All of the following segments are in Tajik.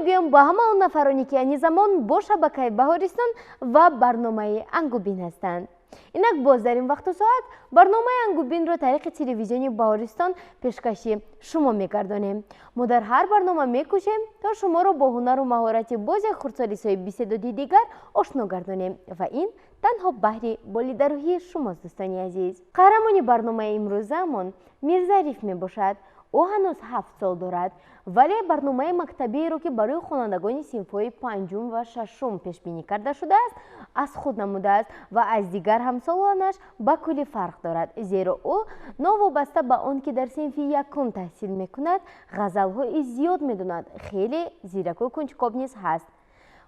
Мегӯям ба ҳама он нафароне, ки айни замон бо шабакаи Баҳористон ва барномаи Ангубин ҳастанд. Инак боз дар ин вақту соат барномаи Ангубинро тариқи телевизиони Баҳористон пешкаши шумо мегардонем. Мо дар ҳар барнома мекӯшем, то шуморо бо ҳунару маҳорати боз як хурдсоли соҳиби дигар ошно гардонем ва ин танҳо баҳри болидарӯҳии шумост, дӯстони азиз. Қаҳрамони барномаи имрӯзаамон Мирзариф мебошад. Ӯ ҳанӯз 7 сол дорад, вале барномаи мактабиеро, ки барои хонандагони синфҳои панҷум ва шашум пешбинӣ карда шудааст, аз худ намудааст ва аз дигар ҳамсолонаш ба куллӣ фарқ дорад, зеро ӯ новобаста ба он ки дар синфи якум таҳсил мекунад, ғазалҳои зиёд медонад, хеле зираку кунҷкоб низ ҳаст.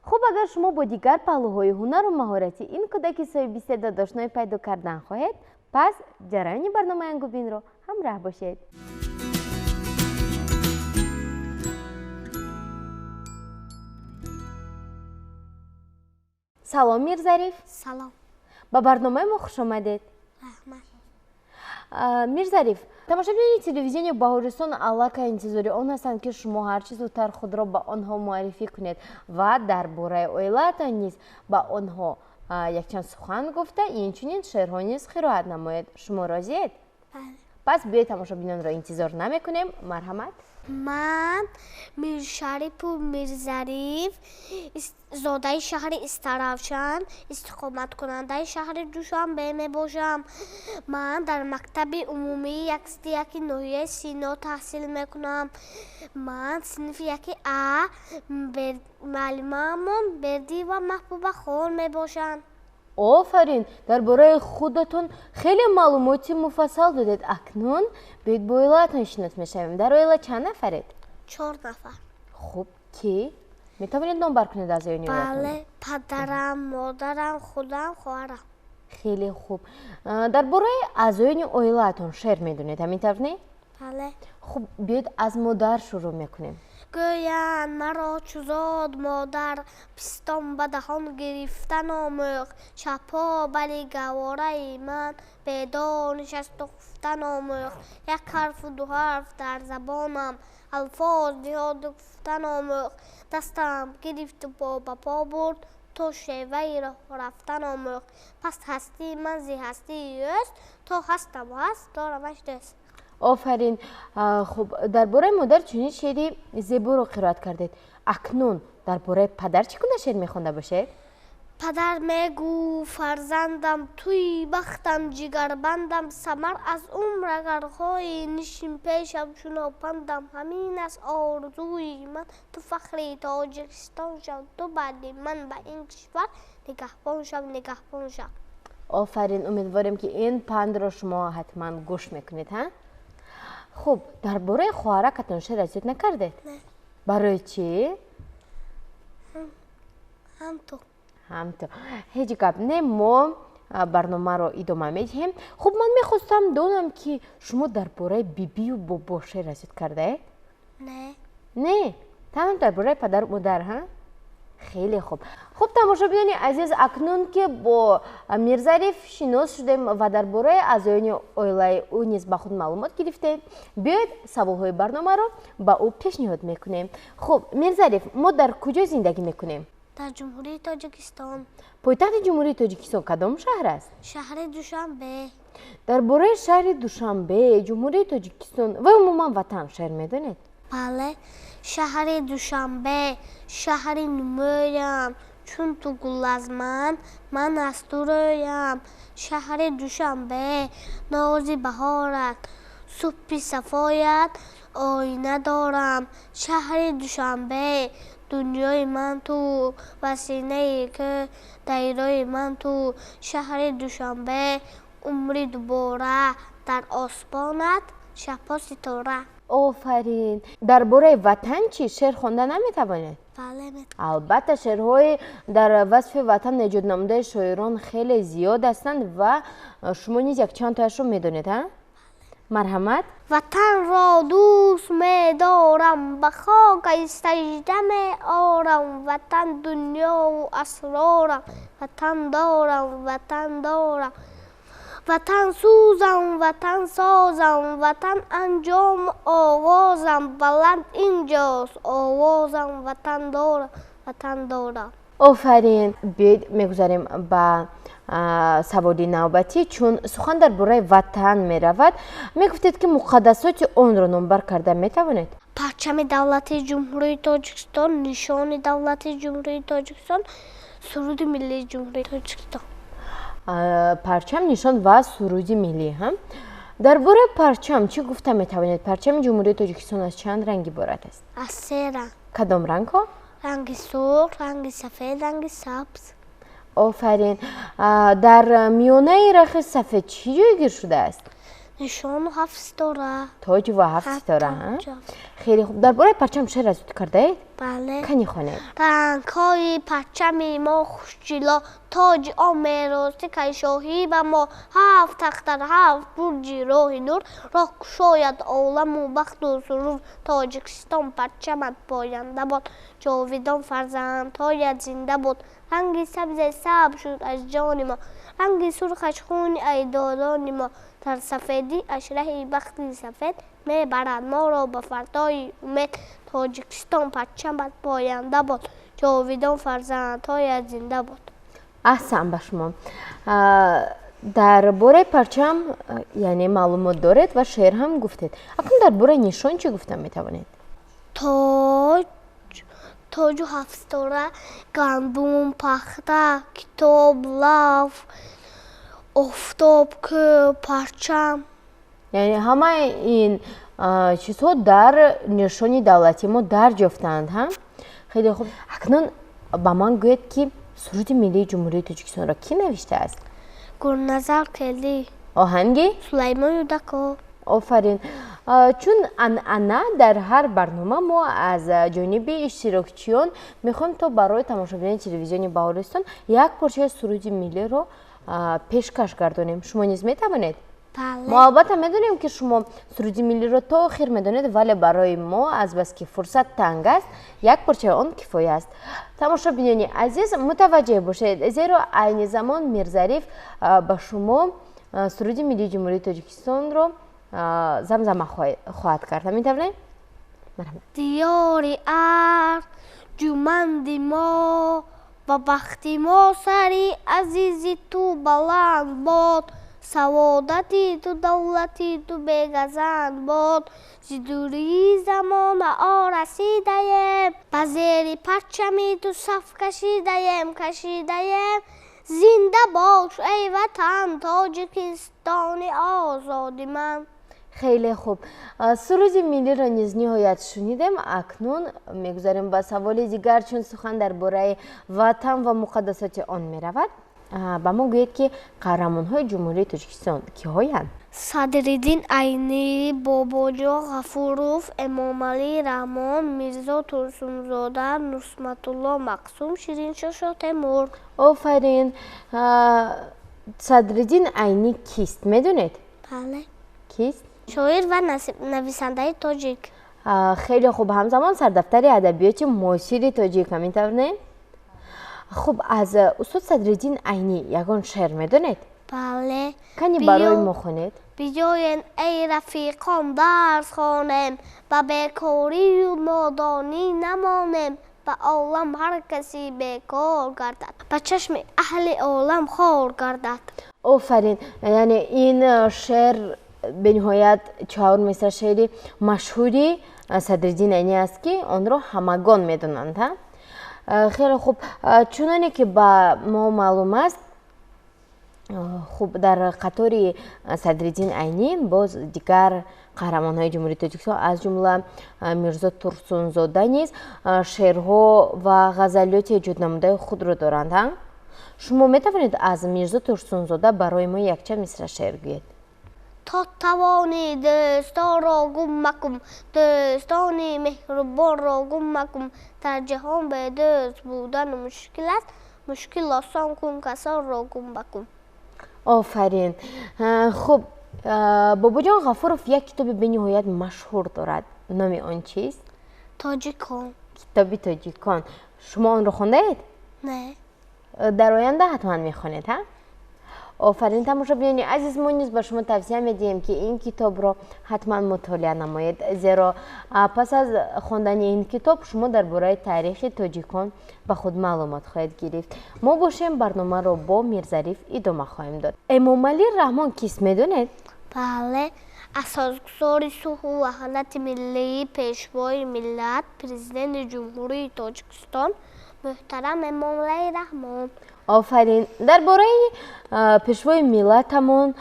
Хуб, агар шумо бо дигар паҳлӯҳои ҳунару маҳорати ин кӯдаки соҳиби истеъдод ошноӣ пайдо кардан хоҳед, пас ҷараёни барномаи Ангубинро ҳамроҳ бошед. Салом, Мирзариф. Салом. Ба барномаи мо хуш омадед. Раҳмат. Мирзариф, тамошобинони телевизиони Баҳористон аллакай интизори он ҳастанд, ки шумо ҳарчи зудтар худро ба онҳо муаррифӣ кунед ва дар бораи оилаатон низ ба онҳо якчанд сухан гуфта, инчунин шеърҳо низ қироат намоед. Шумо розиед? Бале. Пас биёед, тамошобинонро интизор намекунем, марҳамат. Ман Миршарипу Мирзариф, зодаи шаҳри Истаравшан, истиқоматкунандаи шаҳри Душанбе мебошам. Ман дар мактаби умумии 101 ноҳияи Сино таҳсил мекунам. Ман синфи яки А, муаллимаамон Бердиева Маҳбубахон мебошанд. Офарин, дар бораи худатон хеле маълумоти муфассал додед. Акнун биёед, бо оилаатон шинос мешавем. Дар оила чанд нафаред? 4 нафар. Хуб, кӣ? Метавонед номбар кунед аъзоёни оилатон? Бале, падарам, модарам, худам, хоҳарам. Хеле хуб. Дар бораи аъзоёни оилаатон шеър медонед, ҳамин тавр не? Бале. Хуб, биёед, аз модар шурӯъ мекунем. Гӯянд маро чу зод модар, пистон ба даҳон гирифтан омӯхт. Шабҳо бале гавораи ман бедор нишасту хуфтан омӯхт. Як ҳарфу ду ҳарф дар забонам алфоз ниҳоду гуфтан омӯхт. Дастам гирифту по ба по бурд, то шеваи роҳ рафтан омӯхт. Пас ҳастии ман зи ҳастии ӯст, то ҳастаму ҳаст дорамаш дӯст. Офарин. Хуб, дар бораи модар чунин шеъри зеборо қироат кардед. Акнун дар бораи падар чӣ гуна шеър мехонда бошед? Падар мегӯ: фарзандам, туи бахтам, ҷигарбандам, самар аз умр агар хоҳӣ, нишин пешам шунопандам. Ҳамин аст орзуи ман, ту фахри Тоҷикистон шав, ту баъди ман ба ин кишвар нигаҳбон шав, нигаҳбон шав. Офарин, умедворем, ки ин пандро шумо ҳатман гӯш мекунед, ҳа? Хуб, дар бораи хоҳаракатон шеър аз ёд накардед? Не. Барои чӣ? Ҳамту. Ҳамту. Ҳеҷ гап не, мо барномаро идома медиҳем. Хуб, ман мехостам донам, ки шумо дар бораи бибию бобо шеър аз ёд кардаед? Не. Не, танҳо дар бораи падару модар, ҳа? Хеле хуб. Хуб, тамошобинони азиз, акнун ки бо Мирзариф шинос шудем ва дар бораи аъзоёни оилаи ӯ низ ба худ маълумот гирифтем, биёед, саволҳои барномаро ба ӯ пешниҳод мекунем. Хуб, Мирзариф, мо дар куҷо зиндагӣ мекунем? Дар Ҷумҳурии Тоҷикистон. Пойтахти Ҷумҳурии Тоҷикистон кадом шаҳр аст? Шаҳри Душанбе. Дар бораи шаҳри Душанбе, Ҷумҳурии Тоҷикистон ва умуман ватан шеър медонед? Бале. Шаҳри Душанбе, шаҳри нумӯям, чун ту гул аз ман, ман аз ту рӯям. Шаҳри Душанбе, нози баҳорат, субҳи сафоят оина дорам. Шаҳри Душанбе, дунёи ман ту, ва синаи кӯ дайрои ман ту. Шаҳри Душанбе, умри дубора, дар осмонат шабҳо ситора. Офарин. Дар бораи ватан чӣ шеър хонда наметавонед? Бале, метавонам. Албатта, шеърҳои дар васфи ватан эҷод намудаи шоирон хеле зиёд ҳастанд ва шумо низ якчанд тояшро медонед, ҳа? Марҳамат. Ватанро дӯст медорам, ба хокаш сажда меорам. Ватан дунёву асрорам, ватан дорам, ватан дорам. Ватан сӯзам, ватан созам, ватан анҷому оғозам, баланд инҷост овозам, ватан дорам, ватан дорам. Офарин. Биёед, мегузарем ба саволи навбатӣ. Чун сухан дар бораи ватан меравад, мегуфтед, ки муқаддасоти онро номбар карда метавонед? Парчами давлати Ҷумҳурии Тоҷикистон, нишони давлати Ҷумҳурии Тоҷикистон, суруди миллии Ҷумҳурии Тоҷикистон. Парчам, нишон ва суруди миллӣ. Дар бораи парчам чӣ гуфта метавонед? Парчами Ҷумҳурии Тоҷикистон аз чанд ранг иборат аст? Аз се ранг. Кадом рангҳо? Ранги сурх, ранги сафед, ранги сабз. Офарин. Дар миёнаи рахи сафед чӣ ҷойгир шудааст? Нишону ҳафт ситора. Тоҷ ва ҳафт ситора. Хеле хуб. Дар бораи парчам шеър аз ёд кардаед? Бале. Кани, хонед. Рангҳои парчами мо хушҷило, тоҷи он мероси кайшоҳӣ ба мо, ҳафт ахтар, ҳафт бурҷи роҳи нур, роҳ кушояд оламу бахту сурур. Тоҷикистон, парчамат поянда бод, ҷовидон фарзандҳоят зинда бод. Ранги сабзе сабз шуд аз ҷони мо, ранги сурхаш хуни аҷдодони мо, дар сафедиаш раҳи бахти сафед мебарад моро ба фардои умед. Тоҷикистон, парчамат поянда бод, ҷовидон фарзандҳоят зинда бод. Аҳсан ба шумо. Дар бораи парчам, яъне, маълумот доред ва шеър ҳам гуфтед. Акнун дар бораи нишон чӣ гуфта метавонед? Тоҷ, тоҷу ҳафтситора, гандум, пахта, китоб, лавҳ, офтоб, кӯҳ, парчам. Яъне ҳамаи ин чизҳо дар нишони давлатии мо дарҷ ёфтаанд. Ҳа, хеле хуб. Акнун ба ман гӯед, ки суруди миллии Ҷумҳурии Тоҷикистонро кӣ навиштааст? Гулназар Келдӣ. Оҳанги? Сулаймон Юдаков. Офарин. Чун анъана, дар ҳар барнома мо аз ҷониби иштирокчиён мехоҳем, то барои тамошобинони телевизиони Баҳористон як порчаи суруди миллиро пешкаш гардонем. Шумо низ метавонед? Мо албатта медонем, ки шумо суруди миллиро то охир медонед, вале барои мо, азбаски фурсат танг аст, як порчаи он кифоя аст. Тамошобинони азиз, мутаваҷҷеҳ бошед, зеро айни замон Мирзариф ба шумо суруди миллии Ҷумҳурии Тоҷикистонро замзама хоҳад кард. Ҳамин тавр, не? Диёри арҷуманди мо ба бахти мо, сари азизи ту баланд бод, саодати ту, давлати ту бегазанд бод. Зи дурии замона расидаем, ба зери парчами ту саф кашидаем, кашидаем. Зинда бош, эй Ватан, Тоҷикистони озоди ман. Хеле хуб. Суруди миллиро низ ниҳоят шунидем. Акнун мегузарем ба саволи дигар. Чун сухан дар бораи ватан ва муқаддасоти он меравад, ба мо гӯед, ки қаҳрамонҳои Ҷумҳурии Тоҷикистон киҳоянд? Садриддин Айнӣ, Бобоҷон Ғафуров, Эмомалӣ Раҳмон, Мирзо Турсунзода, Нусратулло Мақсум, Шириншоҳ Шоҳтемур. Офарин. Садриддин Айнӣ кист, медонед? Бале. Кист? Шоир ва нависандаи тоҷик. Хеле хуб. Ҳамзамон сардафтари адабиёти муосири тоҷик, ҳамин тавр, не? Хуб, аз устод Садриддин Айнӣ ягон шеър медонед? Бале. Кани, барои мо хонед. Биёен, эй рафиқон, дарс хонем, ба бекорию нодонӣ намонем. Ба олам ҳар каси бекор гардад, ба чашми аҳли олам хор гардад. Офарин. Яъне ин шеър бениҳоят чаҳор мисра шеъри машҳури Садриддин Айнӣ аст, ки онро ҳамагон медонанд. Хеле хуб. Чуноне ки ба мо маълум аст, хуб, дар қатори Садриддин Айнӣ боз дигар қаҳрамонҳои Ҷумҳурии Тоҷикистон, аз ҷумла Мирзо Турсунзода низ шеърҳо ва ғазалиёти эҷоднамудаи худро доранд. Шумо метавонед аз Мирзо Турсунзода барои мо якчанд мисра шеър гӯед? То тавонӣ, дӯстонро гум макун, дӯстони меҳрубонро гум макун. Дар ҷаҳон бедӯст будан мушкил аст, мушкил осон кун, касонро гум макун. Офарин. Хуб, Бобоҷон Ғафуров як китоби бениҳоят машҳур дорад. Номи он чист? Тоҷикон. Китоби Тоҷикон. Шумо онро хондаед? Не. Дар оянда ҳатман мехонед. Ҳа. Офарин, тамошобинони азиз, мо низ ба шумо тавсия медиҳем, ки ин китобро ҳатман мутолиа намоед, зеро пас аз хондани ин китоб шумо дар бораи таърихи тоҷикон ба худ маълумот хоҳед гирифт. Мо бошем, барномаро бо Мирзариф идома хоҳем дод. Эмомалӣ Раҳмон кист, медонед? Бале, асосгузори сулҳу ваҳдати миллӣ, пешвои миллат, Президенти Ҷумҳурии Тоҷикистон муҳтарам Эмомалӣ Раҳмон. Офарин. Дар бораи пешвои миллатамон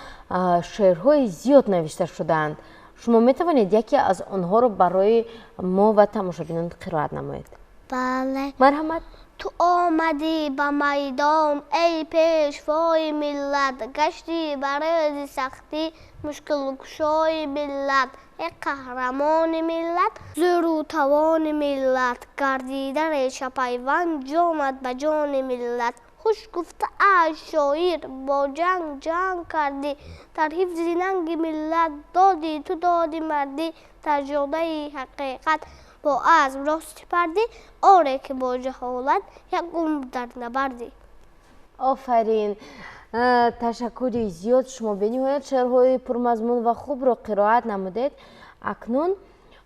шеърҳои зиёд навишта шудаанд. Шумо метавонед яке аз онҳоро барои мо ва тамошобинон қироат намоед? Бале. Марҳамат. Ту омадӣ ба майдон, эй пешвои миллат, гаштӣ ба рӯзи сахтӣ мушкилкушои миллат, эй қаҳрамони миллат, зӯру тавони миллат, гардида решапайванд ҷонат ба ҷони миллат. Хуш гуфтааст шоир, бо ҷанг ҷанг кардӣ, дар ҳифзи нанги миллат додӣ ту доди мардӣ, дар ҷодаи ҳақиқат бо азм роҳ сипардӣ, оре ки бо ҷаҳолат як умр дар набардӣ. Офарин, ташаккури зиёд. Шумо бениҳоят шеърҳои пурмазмун ва хубро қироат намудед. Акнун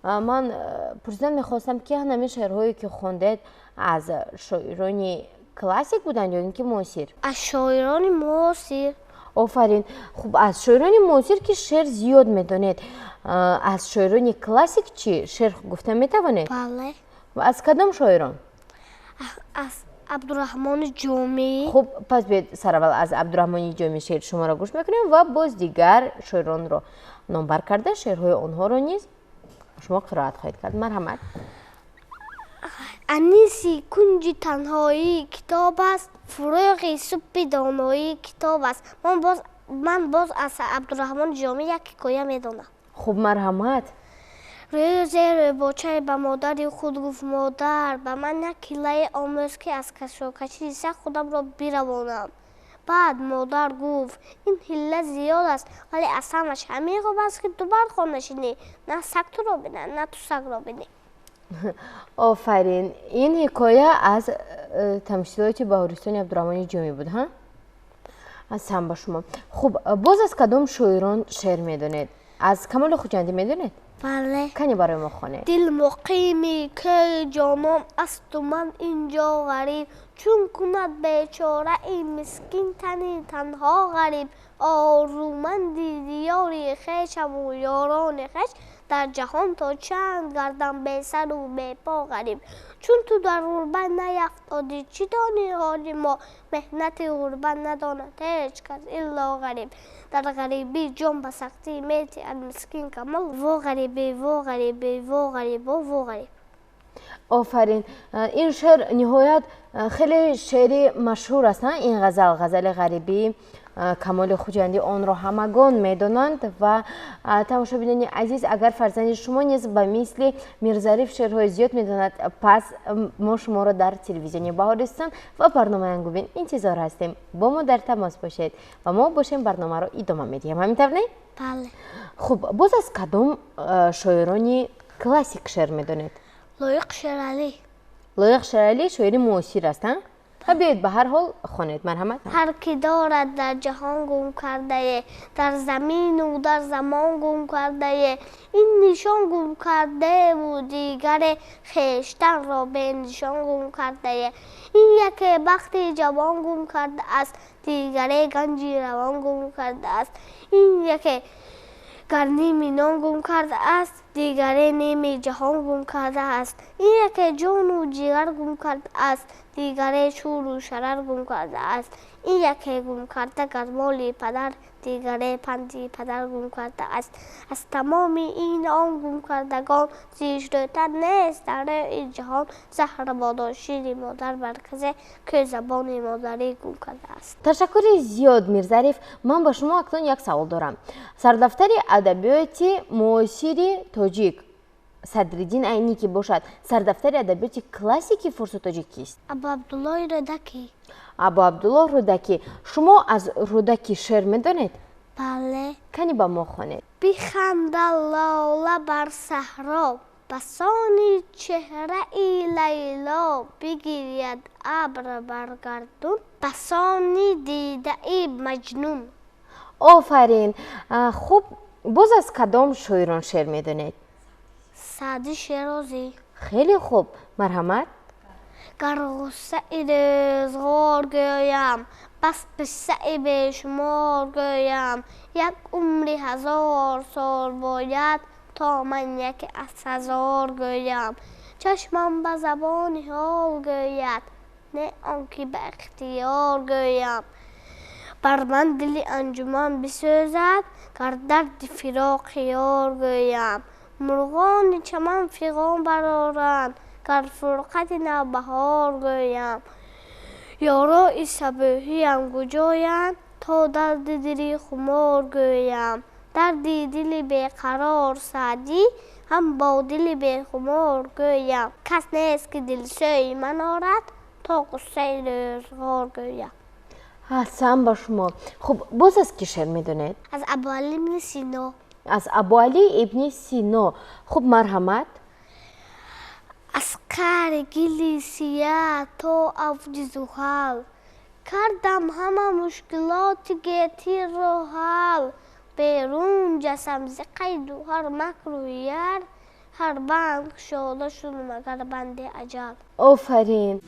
ман пурсидан мехостам, ки ҳамин шеърҳое ки хондед, аз шоирони классик буданд ё ин ки муосир? Аз шоирони муосир. Офарин. Хуб, аз шоирони муосир ки шеър зиёд медонед, аз шоирони классик чӣ шеър гуфта метавонед? Бале. Аз кадом шоирон? Аз Абдураҳмони Ҷомӣ. Хуб, пас биёед, сараввал аз Абдураҳмони Ҷомӣ шеъри шуморо гӯш мекунем ва боз дигар шоиронро номбар карда, шеърҳои онҳоро низ шумо қироат хоҳед кард. Марҳамат. Аниси кунҷи танҳоӣ китоб аст, фурӯғи субҳи доноӣ китоб аст. Ман боз аз Абдураҳмони Ҷомӣ як ҳикоя медонам. Хуб, марҳамат. Рӯзе рӯбочае ба модари худ гуфт: «Модар, ба ман як ҳилае омӯз, ки аз кашокашии сахт худамро биравонам». Баъд модар гуфт: «Ин ҳила зиёд аст, вале аз ҳамаш ҳамин хуб аст, ки ту бар нишинӣ, на саг туро бинад, на ту сагро бинӣ». Офарин. Ин ҳикоя аз тамсилоти Баҳористони Абдураҳмони Ҷомӣ буд, ҳа? Аҳсан ба шумо. Хуб, боз аз кадом шоирон шеър медонед? Аз Камоли Хуҷандӣ медонед? Бале. Кани, барои мо хонед. Дил муқими кӯи ҷонон асту ман инҷо ғариб, чун кунад бечораи мискин тани танҳо ғариб? Орзуманди диёри хешаму ёрони хеш, дар ҷаҳон то чанд гардам бесару бепо ғариб? Чун ту дар ғурбат наяфтодӣ, чӣ донӣ ҳоли мо? Меҳнати ғурбат надонад ҳеҷ кас илло ғариб. Дар ғарибӣ ҷон ба сахтӣ метиҳад мискин Камол. Во ғарибӣ, во ғарибӣ, во ғарибо, во ғариб. Офарин. Ин шеър ниҳоят хеле шеъри машҳур аст. Ин ғазал, ғазали ғарибии Камоли Хуҷандӣ, онро ҳамагон медонанд. Ва тамошобинони азиз, агар фарзанди шумо низ ба мисли Мирзариф шеърҳои зиёд медонад, пас мо шуморо дар телевизиони Баҳористон ва барномаи Ангубин интизор ҳастем. Бо мо дар тамос бошед ва мо бошем, барномаро идома медиҳем. Ҳамин тавр, не? Бале. Хуб, боз аз кадом шоирони классик шеър медонед? Лоиқ Шералӣ. Лоиқ Шералӣ шоири муосир аст, ҳа? Биёед, ба ҳар ҳол хонед, марҳамат. Ҳар ки дорад дар ҷаҳон гум кардае, дар замину дар замон гум кардае, ин нишон гум кардаву дигаре хештанро бенишон гум кардае. Ин яке бахти ҷавон гум кардааст, дигаре ганҷи равон гум кардааст. Ин яке гар ними нон гум кардааст, дигаре ними ҷаҳон гум кардааст. Ин яке ҷону ҷигар гум кардааст, дигаре шӯру шарар гум кардааст. Ин яке гум карда гар моли падар, дигаре панди падар гум кардааст. Аз тамоми ин он гумкардагон зиштрӯтар нест дар рӯи ҷаҳон. Заҳр бодо шири модар бар касе, ки забони модарӣ гум кардааст. Ташаккури зиёд, Мирзариф. Ман ба шумо акнун як савол дорам. Сардафтари адабиёти муосири тоҷик Садриддин Айнӣ ки бошад, сардафтари адабиёти классики форсу тоҷик кист? Абу Абдуллоҳи Рӯдакӣ. Абу Абдуллоҳ Рӯдакӣ. Шумо аз Рӯдакӣ шеър медонед? Бале. Кани, ба мо хонед. Биханда лола бар саҳро. Басони чеҳраи Лайло бигиряд абр баргардун, басони дидаи Маҷнун. Офарин. Хуб, боз аз кадом шоирон шеър медонед? Саъди Шерозӣ. Хеле хуб, марҳамат. Гар ғуссаи рӯзғор гӯям, бас қиссаи бешумор гӯям. Як умри ҳазор сол бояд, то ман яке аз ҳазор гӯям. Чашмам ба забони ҳол гӯяд, не он ки ба ихтиёр гӯям. Бар ман дили анҷуман бисӯзад, гар дарди фироқи ёр гӯям. Мурғони чаман фиғон бароранд, гар фурқати навбаҳор гӯям. Ёрои сабӯҳиям куҷоянд, то дарди дили хумор гӯям. Дарди дили беқарор Саъдӣ, ҳам бо дили бехумор гӯям. Кас нест, ки дилсӯи ман орад, то ғуссаи рӯзғор гӯям. Аҳсан ба шумо. Хуб, боз аз кӣ шеър медонед? Аз Абуалӣ ибни Сино. Аз Абуалӣ ибни Сино. Хуб, марҳамат. Аз қаъри гили сия то авҷи зуҳал, кардам ҳама мушкилоти гетиро ҳал. Берун ҷасам зи қайду ҳар макру яр, ҳар банд кушода шуд, магар банди аҷал. Офарин.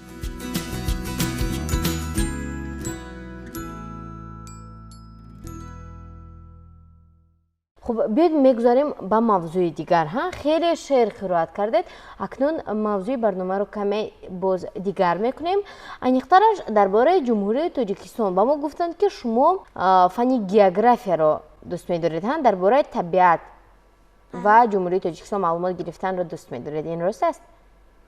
Хуб, биёед мегузарем ба мавзӯи дигар. Ҳа, хеле шеър қироат кардед. Акнун мавзӯи барномаро каме боз дигар мекунем. Аниқтараш дар бораи Ҷумҳурии Тоҷикистон. Ба мо гуфтанд, ки шумо фанни географияро дӯст медоред, ҳа, дар бораи табиат ва Ҷумҳурии Тоҷикистон маълумот гирифтанро дӯст медоред. Ин рост аст?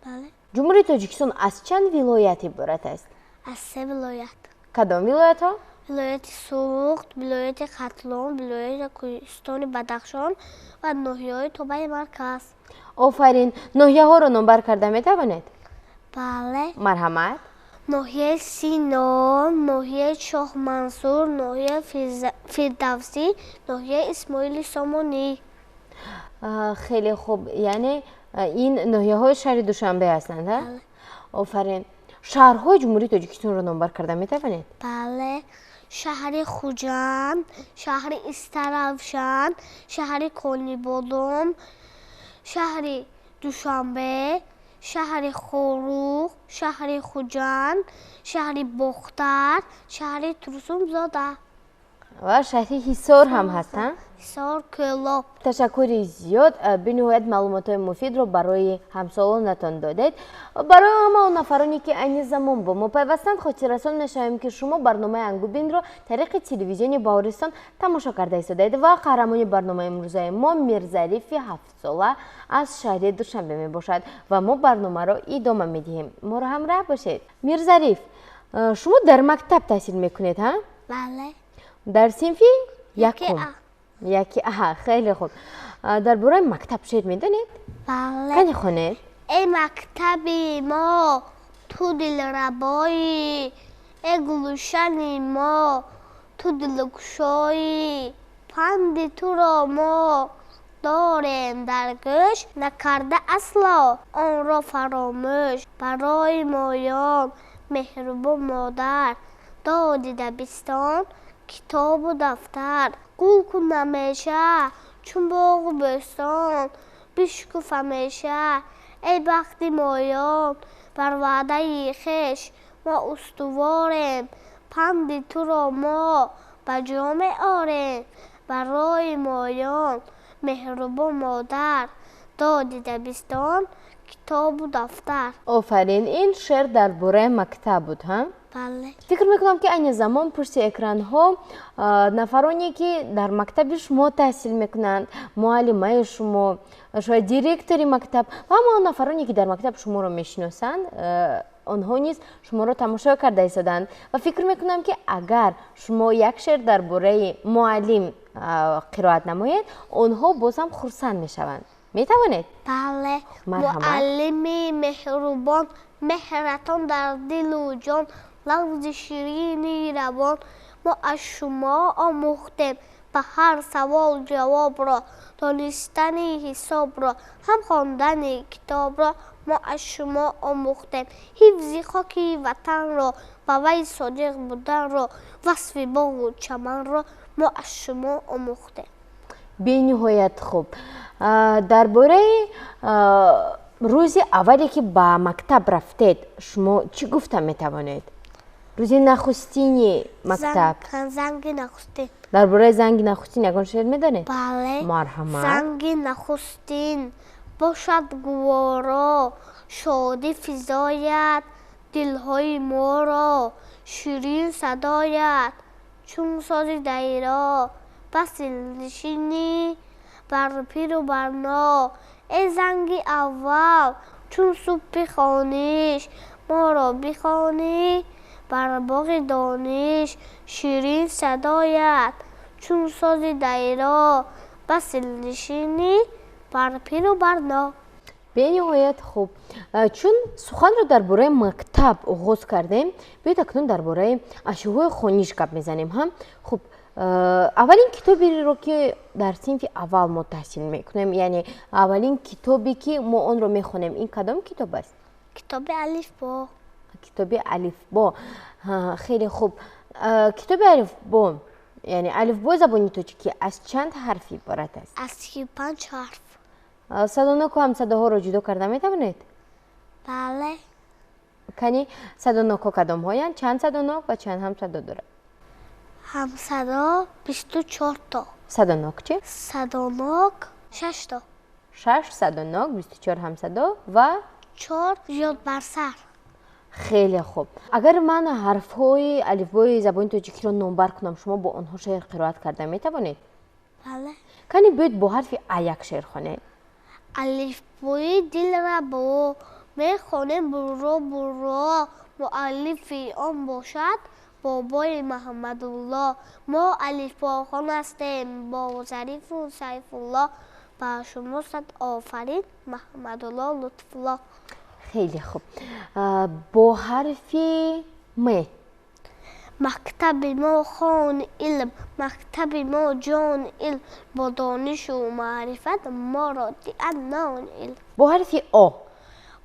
Бале. Ҷумҳурии Тоҷикистон аз чанд вилоят иборат аст? Аз се вилоят. Кадом вилоятҳо? Вилояти Суғд, вилояти Хатлон, вилояти Кӯҳистони Бадахшон ва ноҳияҳои тобаи марказ. Офарин. Ноҳияҳоро номбар карда метавонед? Бале. Марҳамат. Ноҳияи Сино, ноҳияи Шоҳмансур, ноҳияи Фирдавсӣ, ноҳияи Исмоили Сомонӣ. Хеле хуб. Яъне ин ноҳияҳои шаҳри Душанбе ҳастанд, ҳа? Бале. Офарин. Шаҳрҳои Ҷумҳурии Тоҷикистонро номбар карда метавонед? Бале. Шаҳри Хуҷанд, шаҳри Истаравшан, шаҳри Конибодом, шаҳри Душанбе, шаҳри Хоруғ, шаҳри Хуҷанд, шаҳри Бохтар, шаҳри Турсунзода. Ва шаҳри Ҳисор ҳам ҳаст, ҳа? Ҳисор, Кӯлоб. Ташаккури зиёд. Бениҳоят маълумотҳои муфидро барои ҳамсолонатон додед. Барои ҳама он нафароне, ки айни замон бо мо пайвастанд, хотиррасон мешавем, ки шумо барномаи Ангубинро тариқи телевизиони Баҳористон тамошо карда истодаед ва қаҳрамони барномаи имрӯзаи мо Мирзарифи ҳафтсола аз шаҳри Душанбе мебошад ва мо барномаро идома медиҳем. Моро ҳамроҳ бошед. Мирзариф, шумо дар мактаб таҳсил мекунед, ҳа? Бале. Дар синфи Яке якум? А. Яке А. Хеле хуб. Дар бораи мактаб шеър медонед? Бале. Кани хонед? Эй мактаби мо, ту дилрабоӣ, эй гулшани мо, ту дилкушоӣ. Панди туро мо дорем дар гӯш, накарда асло онро фаромӯш. Барои моён меҳрубон модар, доди дабистон китобу дафтар. Гул кун ҳамеша чун боғу бӯстон, бишкуф ҳамеша эй бахти моён. Бар ваъдаи хеш мо устуворем, панди туро мо ба ҷо меорем. Барои моён меҳрубон модар, доди дабистон китобу дафтар. Офарин. Ин шеър дар бораи мактаб буд, ҳа? Бале. Фикр мекунам, ки айни замон пушти экранҳо нафароне, ки дар мактаби шумо таҳсил мекунанд, муаллимаи шумо, шояд директори мактаб ва ҳама он нафароне, ки дар мактаб шуморо мешиносанд, онҳо низ шуморо тамошо карда истоданд. Ва фикр мекунам, ки агар шумо як шеър дар бораи муаллим қироат намоед, онҳо боз ҳам хурсанд мешаванд. Метавонед? Бале. Марҳамат. Муаллими меҳрубон, меҳратон дар дилу ҷон, лафзи ширини равон. Мо аз шумо омӯхтем Ба ҳар савол ҷавобро, донистани ҳисобро, ҳам хондани китобро мо аз шумо омӯхтем. Ҳифзи хоки ватанро, ба вай содиқ буданро, васфи боғу чаманро мо аз шумо омӯхтем. Бениҳоят хуб. Дар бораи рӯзи аввале, ки ба мактаб рафтед, шумо чӣ гуфта метавонед? Рӯзи нахустини мактаб. Занги нахустин. Дар бораи занги нахустин ягон шеър медонед? Бале. Марҳамат. Занги нахустин бошад гуворо, шодӣ физояд дилҳои моро, ширин садояд чун сози дайро, бас дилнишинӣ бар пиру барно. Эй занги аввал, чун субҳи хониш, моро бихонӣ бар боғи дониш, ширин садояд чун сози дайро, бас дилнишинӣ бар пиру барно. Бениҳоят хуб. Чун суханро дар бораи мактаб оғоз кардем, биёед акнун дар бораи ашёҳои хониш гап мезанем. Ҳам хуб, аввалин китоберо, ки дар синфи аввал мо таҳсил мекунем, яъне аввалин китобе, ки мо онро мехонем, ин кадом китоб аст? Китоби алифбо. Китоби алифбо. Хеле хуб. Китоби алифбо, яъне алифбои забони тоҷикӣ, аз чанд ҳарф иборат аст? Аз 35 ҳарф. Садоноку ҳамсадоҳоро ҷудо карда метавонед? Бале. Кани, садонокҳо кадомҳоянд? Чанд садонок ва чанд ҳамсадо дорад? Ҳамсадо 24то. Садонок чӣ? Садонок шашто. Шаш садонок, 24 ҳамсадо ва чор ёдбарсар. Хеле хуб. Агар ман ҳарфҳои алифбои забони тоҷикиро номбар кунам, шумо бо онҳо шеър қироат карда метавонед? Бале. Кани, биёед, бо ҳарфи а як шеър хонед. Алифбои дилрабо мехонем бурро бурро, муаллифи он бошад бобои Маҳмадулло. Мо алифбохон ҳастем бо Зарифу Сайфулло. Ба шумо сад офарин, Маҳмадулло Лутфулло. Хеле хуб. Бо ҳарфи м. Мактаби мо хони илм, мактаби мо ҷони илм, бо донишу маърифат моро диҳад нони илм. Бо ҳарфи о.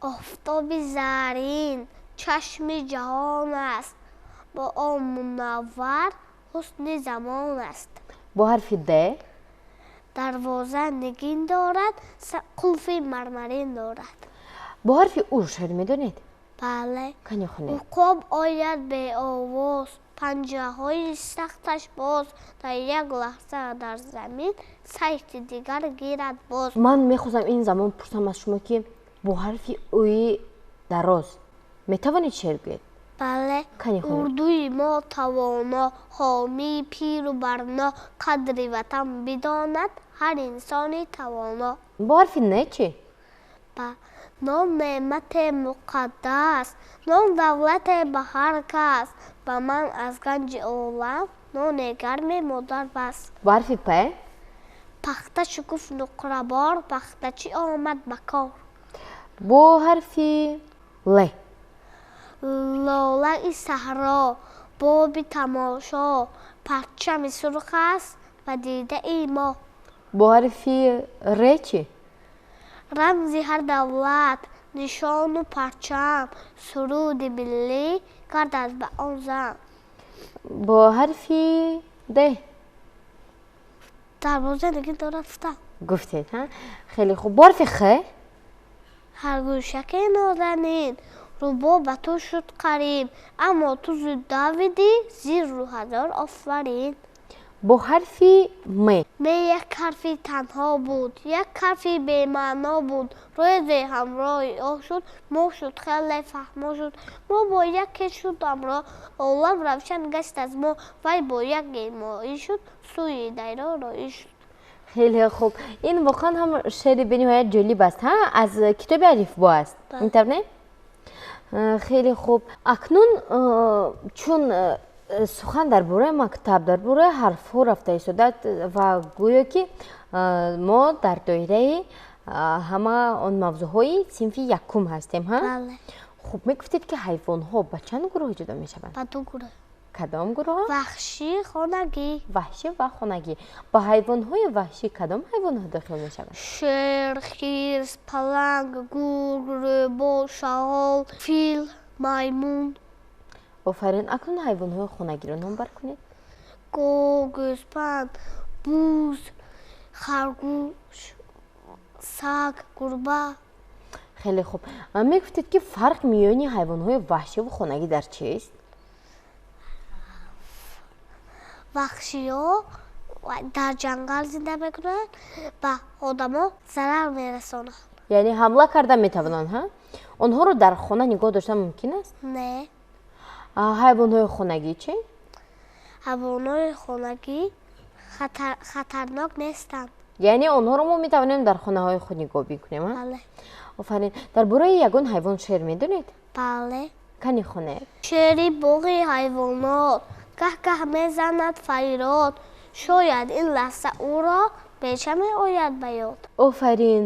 Офтоби зарин чашми ҷаҳон аст, бо он мунаввар ҳусни замон аст. Бо ҳарфи д. Дарвоза нигин дорад, қулфи мармарин дорад. Бо ҳарфи у шеър медонед? Бале. Кани, хонед. Уқоб ояд беовоз, панҷаҳои сахташ боз, дар як лаҳза дар замин сайти дигар гирад боз. Ман мехостам ин замон пурсам аз шумо, ки бо ҳарфи уи дароз метавонед шеър гӯед? Бале. Кани, хонед. Урдуи мо тавоно, ҳомии пиру барно, қадри ватан бидонад ҳар инсони тавоно. Бо ҳарфи н чӣ? Ба нон неъмате муқаддас, нон давлате ба ҳар кас, ба ман аз ганҷи олам ноне гарми модар бас. Бо ҳарфи п. Пахта шукуфт нуқрабор, пахтачӣ омад ба кор. Бо ҳарфи л. Лолаи саҳро, боби тамошо, парчами сурх аст ба дидаи мо. Бо ҳарфи р чӣ? Рамзи ҳар давлат нишону парчам, суруди миллӣ гардад ба он зам. Бо ҳарфи д. Дарвоза нигин дорад, гуфтам. Гуфтед, ҳа, хеле хуб. Бо ҳарфи х. Харгӯшаки нозанин, рӯбо ба ту шуд қарин, аммо ту зуд давидӣ, зирру ҳазор офарин. Бо ҳарфи м. Ме як ҳарфи танҳо буд, як ҳарфи бемаъно буд, рӯзе ҳамроҳи о шуд, мо шуд хеле фаҳмо шуд, мо бо яке шуд ҳамроҳ, олам равшан гашт аз мо, вай бо як моӣ шуд, сӯи дайро роӣ шуд. Хеле хуб. Ин воқеан ҳам шеъри бениҳоят ҷолиб аст, ҳа, аз китоби алифбо аст. Бале. Интавр не? Хеле хуб. Акнун чун сухан дар бораи мактаб, дар бораи ҳарфҳо рафта истодад ва гӯё ки мо дар доираи ҳама он мавзӯъҳои синфи якум ҳастем, ҳа? Бале. Хуб, мегуфтед, ки ҳайвонҳо ба чанд гурӯҳ ҷудо мешаванд? Ба ду гурӯҳ. Кадом гурӯҳҳо? Ваҳшӣ, хонагӣ. Ваҳшӣ ва хонагӣ. Ба ҳайвонҳои ваҳшӣ кадом ҳайвонҳо дохил мешаванд? Шер, хирс, паланг, гург, рӯбоҳ, шағол, фил, маймун. Офарин. Акнун ҳайвонҳои хонагиро номбар кунед. Гов, гӯспанд, буз, харгӯш, саг, гурба. Хеле хуб. Мегуфтед, ки фарқ миёни ҳайвонҳои ваҳшиву хонагӣ дар чист? Ваҳшиҳо дар ҷангал зинда мекунанд, ба одамо зарар мерасонанд. Яъне ҳамла карда метавонанд, ҳа? Онҳоро дар хона нигоҳ доштан мумкин аст? Не. Ҳайвонҳои хонагӣ чӣ? Ҳайвонҳои хонагӣ хатарнок нестанд. Яъне онҳоро мо метавонем дар хонаҳои худ нигоҳ бикунем, ҳа? Бале. Офарин. Дар бораи ягон ҳайвон шеър медонед? Бале. Кани хонед? Шери боғи ҳайвонот гаҳ-гаҳ мезанад фарёд, шояд ин лаҳза ӯро беша меояд ба ёд. Офарин.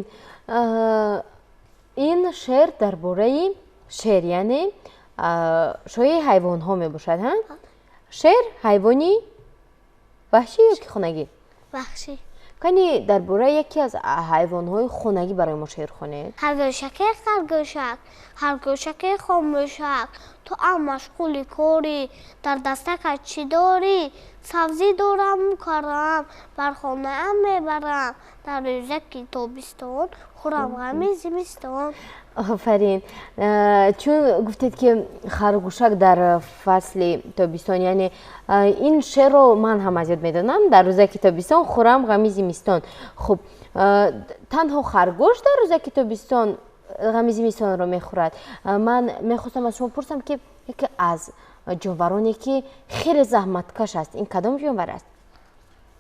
Ин шеър дар бораи шер, яъне шоҳи ҳайвонҳо мебошад, ҳа? Шер ҳайвони ваҳшӣ ё ки хонагӣ? Ваҳшӣ. Кани дар бораи яке аз ҳайвонҳои хонагӣ барои мо шеър хонед. Харгӯшаке, харгӯшак, харгӯшаке хомӯшак, ту ам машғули корӣ, дар дастакат чӣ дорӣ? Сабзӣ дораму карам, бар хонаам мебарам, дар рӯзаки тобистон хӯрам ғами зимистон. Офарин. Чун гуфтед, ки харгӯшак дар фасли тобистон, яъне ин шеърро ман ҳам аз ёд медонам, дар рӯзаки тобистон хӯрам ғами зимистон. Хуб, танҳо харгӯш дар рӯзаки тобистон ғами зимистонро мехӯрад. Ман мехостам аз шумо пурсам, ки яке аз ҷонвароне, ки хеле заҳматкаш аст, ин кадом ҷонвар аст?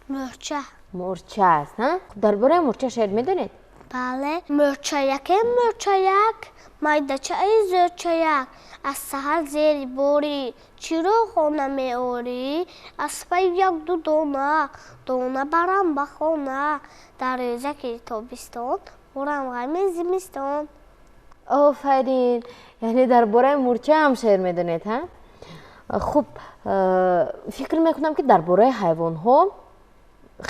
Мӯрча. Мӯрча аст, ҳа? Дар бораи мӯрча шеър медонед? Бале. Мӯрчаяке, мӯрчаяк, майдачаи зӯрчаяк, аз саҳар зери борӣ чиро хона меорӣ? Аз паи як-ду дона дона барам ба хона, дар рӯзаки тобистон хӯрам ғами зимистон. Офарин. Яъне дар бораи мӯрча ҳам шеър медонед, ҳа? Хуб, фикр мекунам, ки дар бораи ҳайвонҳо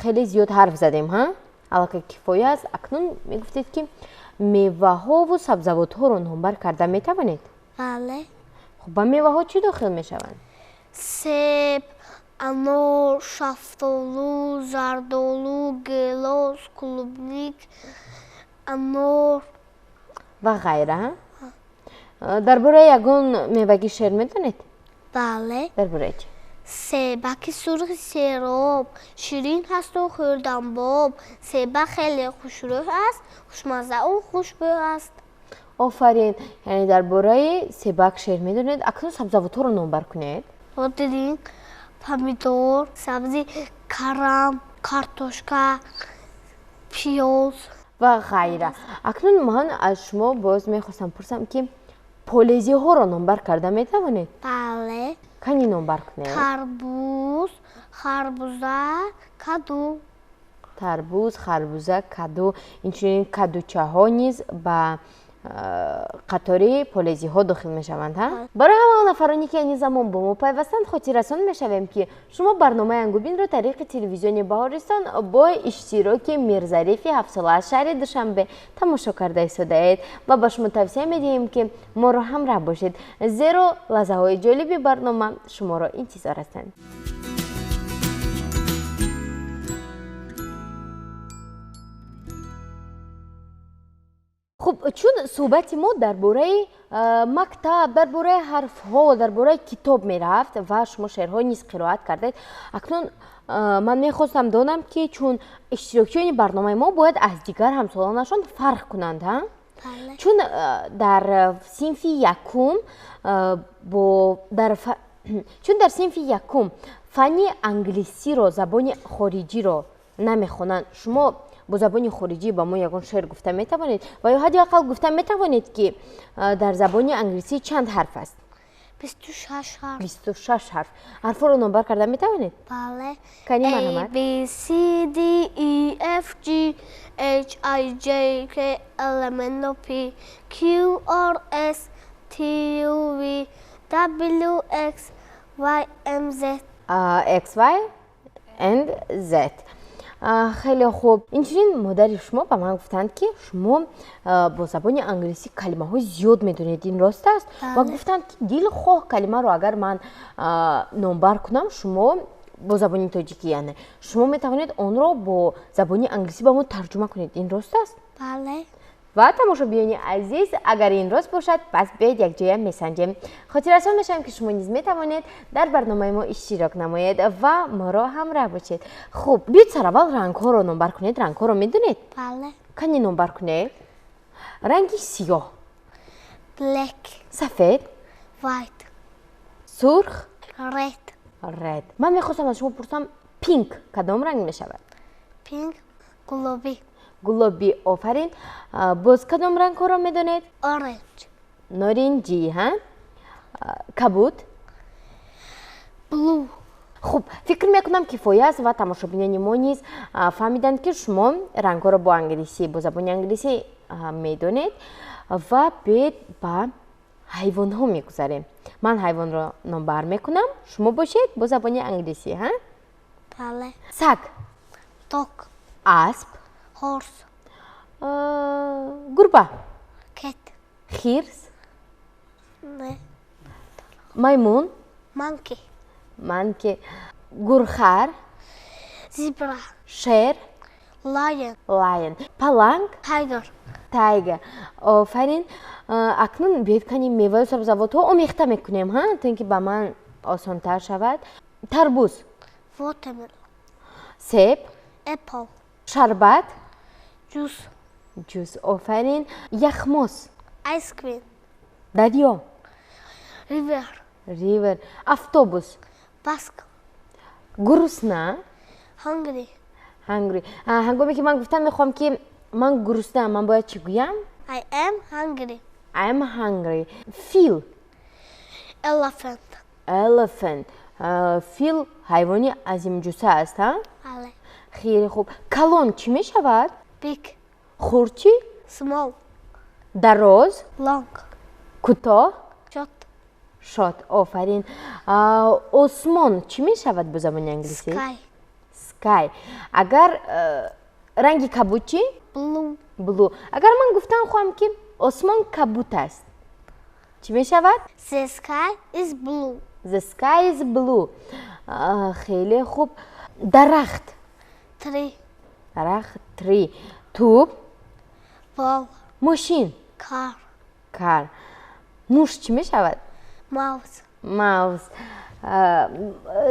хеле зиёд ҳарф задем, ҳа? Аллакай кифоя аст. Акнун мегуфтед, ки меваҳову сабзавотҳоро номбар карда метавонед? Бале. Хуб, ба меваҳо чӣ дохил мешаванд? Себ, анор, шафтолу, зардолу, гелос, клубник, анор ва ғайра, ҳа? Дар бораи ягон мевагӣ шеър медонед? Бале. Дар бораи чӣ? Себаки сурхи сероб, ширин ҳасту хӯрданбоб, себа хеле хушрӯй аст, хушмаззау хушбӯй аст. Офарин. Яъне дар бораи себак шеър медонед. Акнун сабзавотҳоро номбар кунед. Бодиринг, помидор, сабзи карам, картошка, пиёз ва ғайра. Акнун ман аз шумо боз мехостам пурсам, ки полезиҳоро номбар карда метавонед? Бале. Кани номбар кунед? Тарбуз, харбуза, каду. Тарбуз, харбуза, каду, инчунин кадучаҳо низ ба қатори полезиҳо дохил мешаванд, ҳа? Барои ҳама нафароне, ки айни замон бо мо пайвастанд, хотиррасон мешавем, ки шумо барномаи Ангубинро тариқи телевизиони Баҳористон бо иштироки Мирзарифи ҳафтсола аз шаҳри Душанбе тамошо карда истодаед ва ба шумо тавсия медиҳем, ки моро ҳамроҳ бошед, зеро лаҳзаҳои ҷолиби барнома шуморо интизор ҳастанд. Хуб, чун суҳбати мо дар бораи мактаб, дар бораи ҳарфҳо, дар бораи китоб мерафт ва шумо шеърҳо низ қироат кардед, акнун ман мехостам донам, ки чун иштирокчиёни барномаи мо бояд аз дигар ҳамсолонашон фарқ кунанд, ҳа? Бале. Чун дар синфи якум бо дар чун дар синфи якум фанни англисиро, забони хориҷиро намехонанд, шумо бо забони хориҷӣ ба мо ягон шеър гуфта метавонед ва ё ҳадди ақал гуфта метавонед, ки дар забони англисӣ чанд ҳарф аст? 26 ҳарф. 26 ҳарф. Ҳарфҳоро номбар карда метавонед? Бале. Кани, A, марҳамат. B, C, D, E, F, G, H, I, J, K, L, M, N, O, P, Q, R, S, T, U, V, W, X, Y, M, Z. X, Y and Z. Хеле хуб. Инчунин модари шумо ба ман гуфтанд, ки шумо бо забони англисӣ калимаҳои зиёд медонед. Ин рост аст? Ва гуфтанд, ки дилхоҳ калимаро агар ман номбар кунам, шумо бо забони тоҷикӣ, яъне шумо метавонед онро бо забони англисӣ ба мо тарҷума кунед. Ин рост аст? Бале. Ва тамошобиёни азиз, агар ин рост бошад, пас биёед, якҷоя месанҷем. Хотиррасон мешавем, ки шумо низ метавонед дар барномаи мо иштирок намоед ва моро ҳамроҳ бошед. Хуб, биёед, сараввал рангҳоро номбар кунед. Рангҳоро медонед? Бале. Кани, номбар кунед. Ранги сиёҳ. Black. Сафед. White. Сурх. Red. Red. Ман мехостам аз шумо пурсам, pink кадом ранг мешавад? Pink, гулобӣ. Гулобӣ, офарин. Боз кадом рангҳоро медонед? Orange. Норинҷӣ, ҳа. Кабуд? Blue. Хуб, фикр мекунам, кифоя аст ва тамошобинони мо низ фаҳмиданд, ки шумо рангҳоро бо забони англисӣ медонед. Ва биёед, ба ҳайвонҳо мегузарем. Ман ҳайвонро номбар мекунам, шумо бошед бо забони англисӣ, ҳа. Бале. Саг. Dog. Асп. Horse. Гурба. Cat. Хирс. Не. Маймун. Monkey. Monkey. Гурхар. Zebra. Шер. Lion. Lion. Паланг. Tiger. Tiger, офарин. Акнун биёед, кани, меваю сабзавотҳо омехта мекунем, ҳа, то ин ки ба ман осонтар шавад. Тарбуз. Watermelon. Себ. Apple. Шарбат. Juice. Juice, офарин. Яхмос. Ice cream. Дарё. River. River. Автобус. Bus. Гурусна. Hungry. Hungry. Ҳангоме ки ман гуфтам мехоҳам, ки ман гуруснаам, ман бояд чӣ гӯям? I am hungry. I am hungry. Фил. Elephant. Elephant. Фил ҳайвони азимҷусса аст, ҳа? Бале. Хеле хуб. Калон чӣ мешавад? Big. Хурд чӣ? Small. Дароз. Long. Кӯтоҳ. Short. Short, офарин. Осмон чӣ мешавад бо забони англисӣ? Sky. Sky. Агар ранги кабуд чӣ? Blue. Blue. Агар ман гуфтан хоҳам, ки осмон кабуд аст, чӣ мешавад? The sky is blue. The sky is blue. Хеле хуб. Дарахт. Tree. Дарахт, tree. Тӯб. Ball. Мошин. Car. Car. Муш чӣ мешавад? Mouse. Mouse.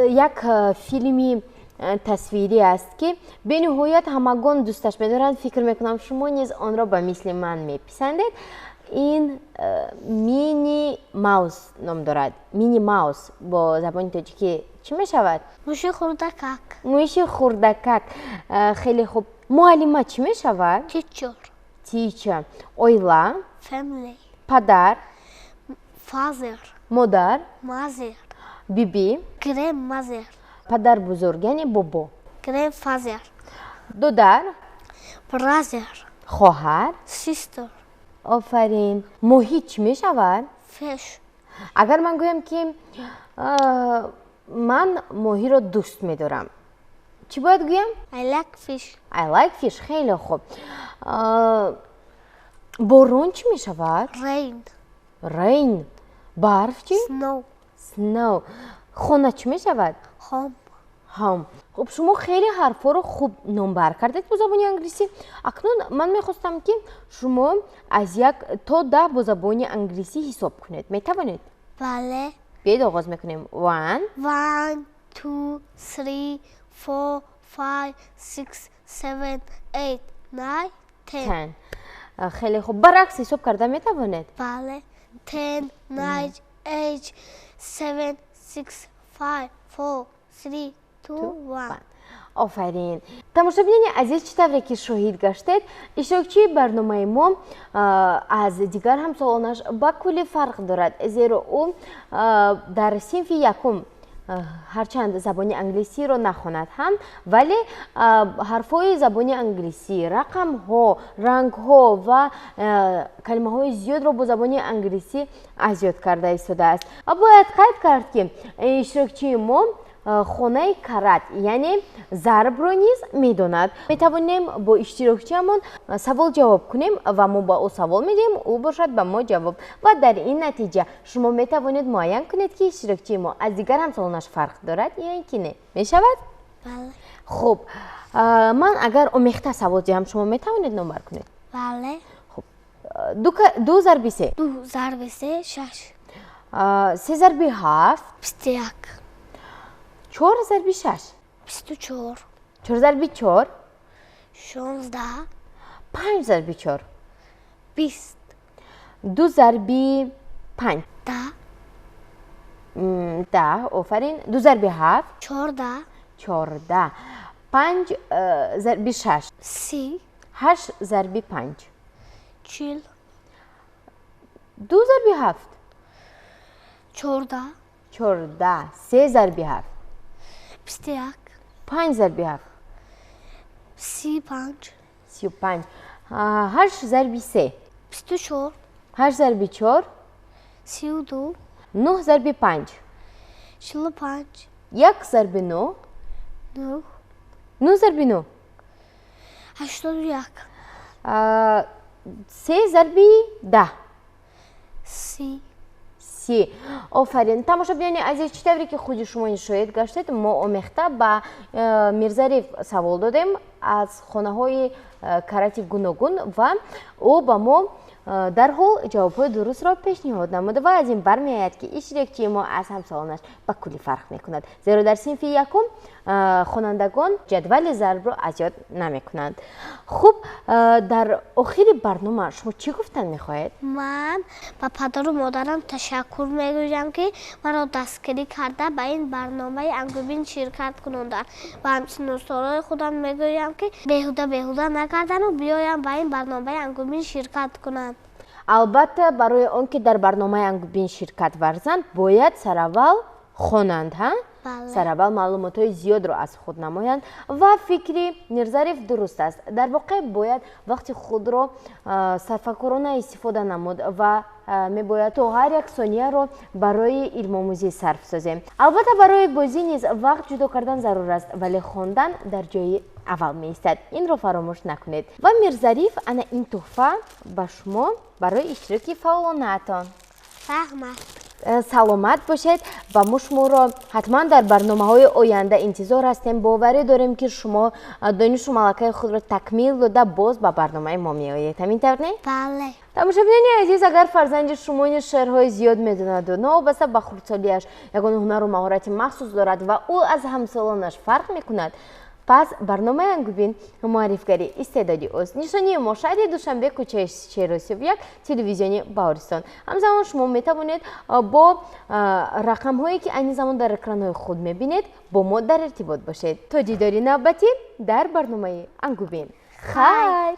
Як филми тасвирӣ аст, ки бениҳоят ҳамагон дӯсташ медоранд. Фикр мекунам, шумо низ онро ба мисли ман меписандед. Ин Мини Маус ном дорад. Мини Маус бо забони тоҷикӣ чӣ мешавад? Муши хурдакак. Муши хурдакак, хеле хуб. Муаллима чӣ мешавад? Teacher. Teacher. Оила. Family. Падар. Father. Модар. Mother. Биби. Grandmother. Падарбузург, яъне бобо. Grandfather. Додар. Brother. Хоҳар. Sister. Офарин. Моҳӣ чӣ мешавад? Fish. Агар ман гӯям, ки ман моҳиро дӯст медорам, чӣ бояд гӯям? I like fish. I like fish, хеле хуб. Борон чӣ мешавад? Rain. Rain. Барф чӣ? Snow. Snow. Хона чӣ мешавад? Home. Home. Хуб, шумо хеле ҳарфҳоро хуб номбар кардед бо забони англисӣ. Акнун ман мехостам, ки шумо аз 1 то 10 бо забони англисӣ ҳисоб кунед. Метавонед? Бале. Биёед, оғоз мекунем. One. One, two, three, four, five, six, seven, eight, nine, 10. 10. Хеле хуб. Баръакс ҳисоб карда метавонед? Бале. 10, nine, eight, seven, six, five, four, three, two, one. Офарин. Тамошобинони азиз, чӣ тавре ки шоҳид гаштед, иштирокчии барномаи мо аз дигар ҳамсолонаш ба куллӣ фарқ дорад, зеро ӯ дар синфи якум Ҳарчанд забони англисиро нахонад ҳам, вале ҳарфҳои забони англисӣ, рақамҳо, рангҳо ва калимаҳои зиёдро бо забони англисӣ аз ёд карда истодааст. Ва бояд қайд кард, ки иштирокчии мо хонаи карат, яъне зарбро низ медонад. Метавонем бо иштирокчиамон савол ҷавоб кунем ва мо ба ӯ савол медиҳем, ӯ бошад ба мо ҷавоб. Ва дар ин натиҷа шумо метавонед муайян кунед, ки иштирокчии мо аз дигар ҳамсолонаш фарқ дорад ё ин ки не. Мешавад? Бале. Хуб, ман агар омехта савол диҳам, шумо метавонед номбар кунед? Бале. Хуб, ду зарби се? Ду зарби се, шаш. Се зарби ҳафт? 21. Чор зарби шаш? 24. Чор зарби чор? 16. Панҷ зарби чор? 20. Ду зарби панҷ? 10. 10, офарин. Ду зарби ҳафт? 14. 14. Панҷ зарби шаш? 30. Ҳашт зарби панҷ? 40. Ду зарби ҳафт? 14. 14. Се зарби ҳафт? 21. Панҷ зарби ҳафт? 35. 35. Ҳашт зарби се? 24. Ҳашт зарби чор? 32. Нӯҳ зарби панҷ? 45. Як зарби нӯҳ? 9. Нӯҳ зарби нӯҳ? 81. Се зарби 10? 30. 30. Офарин. Тамошобинони азиз, чӣ тавре ки худи шумо шоҳид гаштед, мо омехта ба Мирзариф савол додем аз хонаҳои карати гуногун ва ӯ ба мо дарҳол ҷавобҳои дурустро пешниҳод намуд. Ва аз ин бармеояд, ки иштирокчии мо аз ҳамсолонаш ба куллӣ фарқ мекунад, зеро дар синфи якум хонандагон ҷадвали зарбро аз ёд намекунанд. Хуб, дар охири барнома шумо чӣ гуфтан мехоҳед? Ман ба падару модарам ташаккур мегӯям, ки маро дастгирӣ карда ба ин барномаи Ангубин ширкат кунонданд, ва ҳамсиннусолои худам мегӯям, ки беҳуда беҳуда накардану биёям ба ин барномаи Ангубин ширкат кунанд. Албатта, барои он ки дар барномаи Ангубин ширкат варзанд, бояд сараввал хонанд, ҳа? Бале. Сараввал маълумотҳои зиёдро аз худ намоянд. Ва фикри Мирзариф дуруст аст. Дар воқеъ бояд вақти худро сарфакорона истифода намуд ва мебояд то ҳар як сонияро барои илмомӯзӣ сарф созем. Албатта, барои бозӣ низ вақт ҷудо кардан зарур аст, вале хондан дар ҷои аввал меистад, инро фаромӯш накунед. Ва Мирзариф, ана ин тӯҳфа ба шумо барои иштироки фаъолонаатон. Раҳмат. Саломат бошед ва мо шуморо ҳатман дар барномаҳои оянда интизор ҳастем. Боварӣ дорем, ки шумо донишу малакаи худро такмил дода боз ба барномаи мо меоед. Ҳамин тавр, не? Бале. Тамошобинони азиз, агар фарзанди шумо низ шеърҳои зиёд медонаду новобаста ба хурдсолиаш ягон ҳунару маҳорати махсус дорад ва ӯ аз ҳамсолонаш фарқ мекунад, пас барномаи Ангубин муаррифгари истеъдоди ӯст. Нишонии мо: шаҳри Душанбе, кӯчаи Шеросиёб 1, телевизиони Баҳористон. Ҳамзамон шумо метавонед бо рақамҳое, ки айни замон дар экранҳои худ мебинед, бо мо дар иртибот бошед. То дидори навбатӣ дар барномаи Ангубин, хайр.